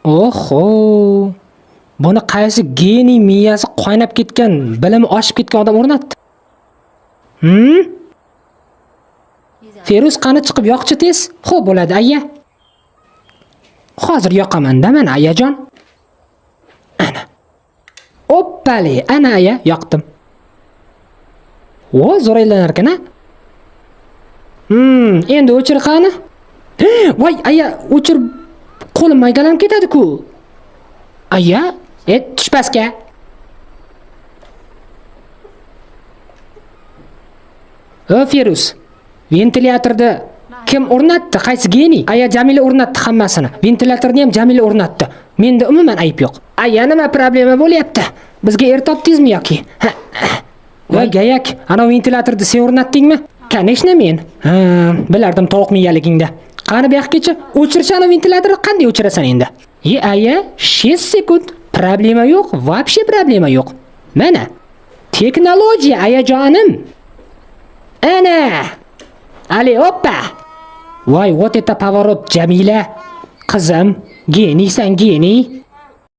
Oho! Buni qaysi geniy miyasi qaynab ketgan, bilimi oshib ketgan odam o'rnatdi? Hmm? Feruz qani chiqib yoqchi tez? Xo'p bo'ladi, aya. Hozir yoqaman-da mana ayajon. Ana. Oppali, ana aya, yoqdim. Vo, zo'r aylanar ekan a? Endi o'chir qani? Voy, aya, o'chir qo'lim maydalanib ketadi-ku. Aya, tush pastga. O Feruz, ventilyatorni kim o'rnatdi? Qaysi geniy? Aya Jamila o'rnatdi hammasini. Ventilyatorni ham Jamila o'rnatdi. Menda umuman ayb yo'q. Aya nima problema bo'lyapti? Bizga er topdingizmi yoki? Voy gayak, ana ventilyatorni sen o'rnatdingmi? Конечно men. Ha, bilardim tovuq miyaligingda. Qani bu yoqgacha o'chirish ana ventilyatorni qanday o'chirasan endi? Ye aya, 6 sekund. Problema yo'q, вообще problema yo'q. Mana. Texnologiya ayajonim. Ana. Ali oppa. Voy, вот это поворот, Jamila. Qizim, geniysan, geniy.